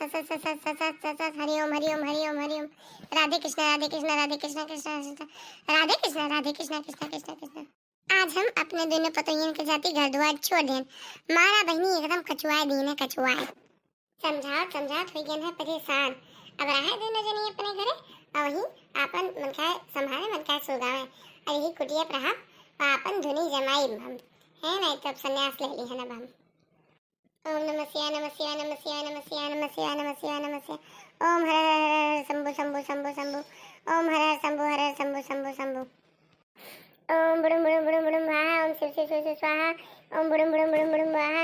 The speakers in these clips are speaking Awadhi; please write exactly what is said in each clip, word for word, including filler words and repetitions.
सत सत सत सत सत सत सत। हरि ओम, हरि ओम, हरि ओम, हरि ओम। राधे कृष्णा, राधे कृष्णा, राधे कृष्णा, कृष्णा कृष्णा, राधे कृष्णा, राधे कृष्णा, कृष्णा कृष्णा, कृष्णा। आज हम अपने दुनो पतोहियन के जाति घर दुआर छोड़ देन। मारा बहिनी एकदम कचुआए दीन है, कचुआए। समझावत समझावत होइ गयन है परेशान। अब रहे दुनो जनी अपने घरे, और वहीं आपन मन का संभाले, मन का सुलगावे। और यही कुटिया पर हम आपन धुनी जमाई हम, है नहीं तो अब संन्यास ले ली है अब हम। ओम नमः शिवाय, नमः शिवाय, नमः शिवाय, नमः शिवाय, नमः शिवाय, नमः शिवाय, नमः शिवाय। ओम हर हर हर हर शंभु शंभु शंभु शंभु। ओम हर हर शंभु हर हर शंभु शंभु शंभु। ओम बुड़ुम बुड़ुम बुड़ुम बुड़ुम स्वाहा, ओम शिव शिव शिव शिव स्वाहा, ओम बुड़ुम बुड़ुम बुड़ुम बुड़ुम स्वाहा।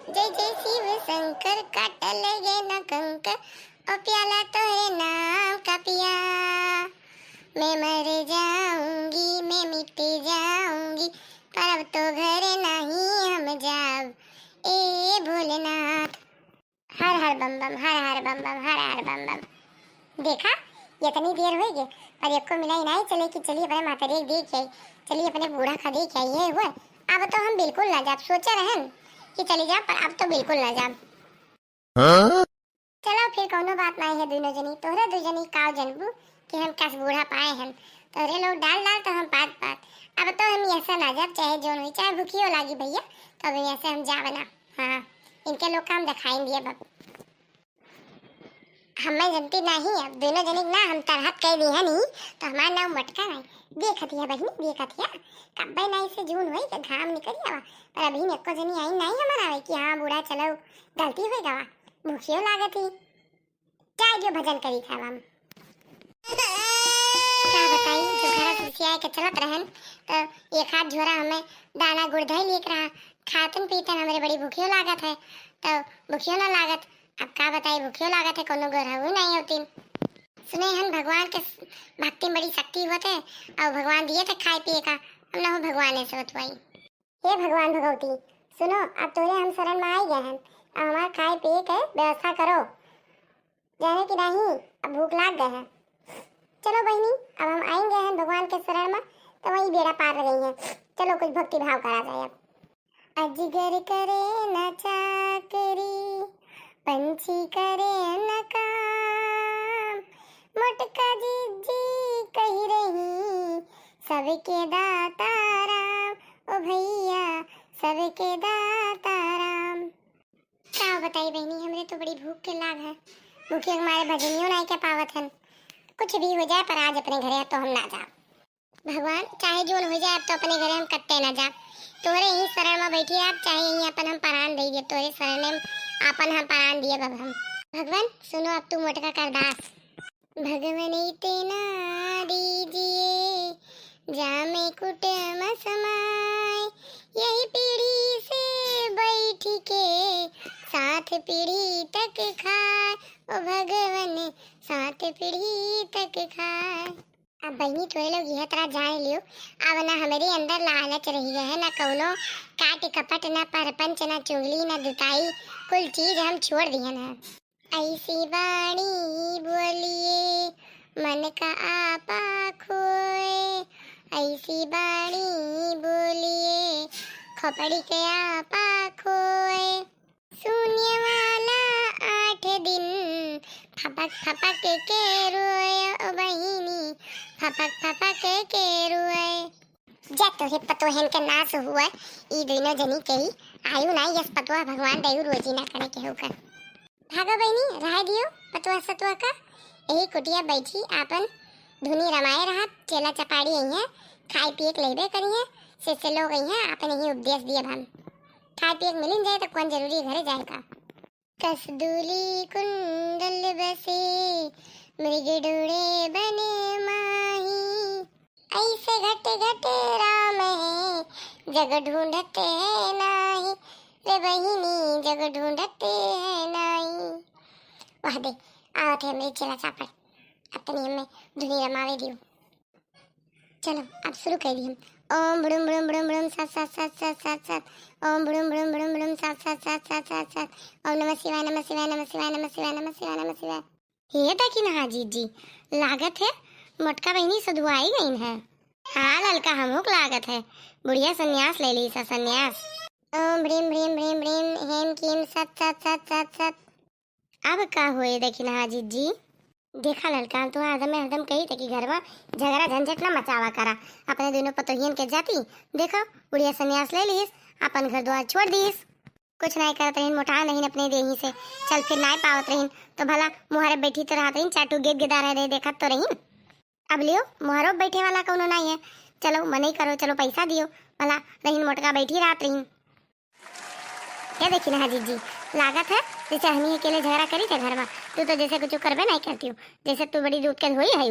जय जय शिव शंकर, काटल गए ना कंकर, ओ प्याला तोहरे नाम का पिया। मैं मर जाऊंगी, मैं मिट जाऊंगी, पर अब तो घर नहीं हम जाब, ए भोलेनाथ। हर हर बम बम, हर हर बम बम, हर हर बम बम। देखा, इतनी देर होइ गई, पर एको मिलाई नहीं चले कि चलिए अपने मातारी देख आई, चलिए अपने बूढ़ा का देख आई। ये हुआ, अब तो हम बिल्कुल ना जाब। सोचे रहन कि चली जाब, पर अब तो बिल्कुल ना जाब। हाँ? चलो फिर कौनो बात नहीं है, दुनो जनी, तोहरे दु जनी काव जनबू कि हम कस बूढ़ा पाए हैं। तोहरे लोग डाल डाल तो हम पात पात। अब तो हम ऐसे ना जाब, चाहे जोन हुई, चाहे भूखियो लागी भैया, तो अब ऐसे हम जाब ना। हाँ, इनके लोग का हम दिखाई दिए बब। हमें जनती नहीं, अब दुनो जनी ना हम तरहत कह दी है नहीं, तो हमार नाम मटका नहीं। देखत हिया बहिनी, देखत हिया, कब्बे नहीं से जून होई के घाम निकल आवा, पर अभी एको जनी आई नहीं हमार आवे कि हाँ बूढ़ा चलो गलती हो गवा, भूखियो लागत ही। जाए जो भजन करी था हम। का बताई, जब घर से आए के चलत रहन, तो एक हाथ झोरा हमें दाना गुड़ धई लेके रहा, खातन पीतन हमरे बड़ी भूखियो लागत है, तो भूखियो ना लागत। अब का बताई, भूखियो लागत है, कोनो गोरहू नहीं होतीन। सुने हन भगवान के भक्ति में बड़ी शक्ति होत है, और भगवान दिए थे खाए पिए का, हम ना हो भगवान ऐसे बतवाई। हे भगवान भगवती, सुनो, अब तोरे हम शरण में आई गए हैं, अब हमार खाए पिए के व्यवस्था करो, जाने की नहीं, अब भूख लाग गए है। चलो बहिनी, अब हम आइन गए हैं भगवान के शरण में, तो वही बेड़ा पार रही है। चलो कुछ भक्ति भाव करा जाए अब। अजगर करे न चाकरी, पंछी करे न काम, मोटका जिज्जी कही रही, सबके दाता राम, ओ भैया, सबके दाता राम। का बताई बहिनी, हमरे तो बड़ी भूख के लाग है, भूखे के मारे भजनियो नाई के पावत हन। कुछ भी हो जाए, पर आज अपने घरे तो हम ना जाब। भगवान, चाहे जोन हो जाए, अब तो अपने घरे हम कत्ते ना जाब। तोहरे ही शरण में बैठी रहब, चाहे यहीं अपन हम परान दे दे, तोहरे शरण में अपन हम परान दिए अब हम। भगवान, सुनो अब तू मोटका का अरदास। भगवन इतना दीजिए, जामे कुटम समाए, यही पीढ़ी से बैठ के सात पीढ़ी तक खाए, ओ भगवन सात पीढ़ी तक खाए। अब बहिनी तोरे लोग यह तरह जान लियो, अब ना हमरे अंदर लालच रही है, ना कौनो काट कपट, ना परपंच, ना चुगली, ना दुताई, कुल चीज हम छोड़ दिहन है। ऐसी बाणी बोलिए मन का आपा खोए, ऐसी बाणी बोलिए खोपड़ी के आपा खोए। शून्य वाला आठ दिन फपक फपक के रोए, ओ बहिनी फपक फपक के रोए। जा तोरे पतोहन के नाश हुआ, ई दुनो जनी के ही आयु ना यस पतोह भगवान दयु रोजी ना करे केहू का। भागो बहिनी, रहा दियो पतोह सतोह का, यही कुटिया बैठी आपन धुनी रमाए रहा, चेला चपाड़ी आई हैं, खाए पिए के लेबे करी हैं, से से लोग आई हैं, आपन यही उपदेश दिए हम। खाए पिए के मिलिन जाए तो कौन जरूरी घरे जाए का। कस धूलि कुंडल बसे, मृग डोड़े बन माही। ऐसे घट घट राम है, जग ढूंढत है नाही। रे बहिनी, जग ढूंढत है नाही। वाह दे, आवत है हमरे चेला चापड़। अब तनी हमें धुनी रमावे दियो। चलो, अब शुरू कर दी हम। ओम बुड़ुम बुड़ुम बुड़ुम बुड़ुम सत सत सत सत सत सत। ओम बुड़ुम बुड़ुम बुड़ुम बुड़ुम सत सत सत सत सत सत। ओम नमः शिवाय, नमः शिवाय, नमः शिवाय, नमः शिवाय, नमः शिवाय, नमः शिवाय। ये देखी ना जीजी, लागत है मोटका बहिनी सधुआई गईन है। हाँ ललका, हमहू के लागत है, बुढ़िया संन्यास ले ली सा, संन्यास। ओम भ्रीम भ्रीम भ्रीम भ्रीम हेम कीम सत सत सत सत सत। अब का होए दखिनहा जिज्जी? देखा ललका, हम तुहा हरदम हरदम कही थे कि घर में झगड़ा झंझट ना मचावा करा। अपने दुनो पतोहियन के जाती, देखो, बुढ़िया संन्यास ले लीस, अपन घर द्वार छोड़ दीस। कुछ नाई करत रहिन, मोटा रहिन अपने देही से, चल फिर नाई पावत रहिन, तो भला मुहारे बैठी तो रहत रहिन, चाटू गेद गेदा रहे, देखत तो रहिन। अब लियो, मुहारो बैठे वाला कौनो नाई है, चलो मनई करो, चलो पैसा दियो, भला रहिन मोटका बैठी रहत रहिन। क्या देखिनहा जिज्जी, लागत है जैसे हमही अकेले झगड़ा करी थे घर में। तू तो जैसे कुछ करबे नाई करतिउ, जैसे तू बड़ी दूध के धोई है।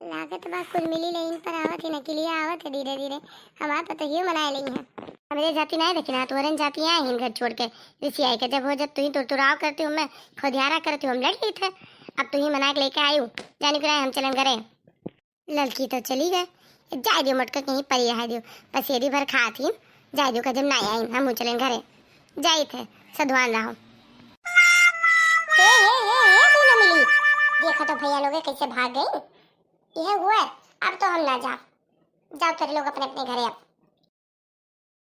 लागत बा कुल मिली लेइन पर आवत ही न, किलिया आवत है धीरे धीरे। हमार पतोहियो मनाए लेई है। हमरे जाति नाई दखिनहा, तोहरन जाति आए हिन घर छोड़ के। रिसियाई के जब हो जब तुही तुरतुराव करतिउ, मैं खोदियारा करतिउ, हम लड़ ली थे। अब तुही मना के लेके आयु, जानी के नाई हम चलन घरे। ललकी तो चली गए, जाए दियो मोटका कहीं परी रहा दियो, पसेरी भर खात ही, जाए दियो कजम ना आई, हम चलें घरे, जाई थे, सधुआन रहो। हे, हे, हे, हे, तू ना मिली, देखा तो भैया लोग कैसे भाग गई। यह हुआ, अब तो हम ना जाओ, जाओ तेरे लोग अपने अपने घरे अब।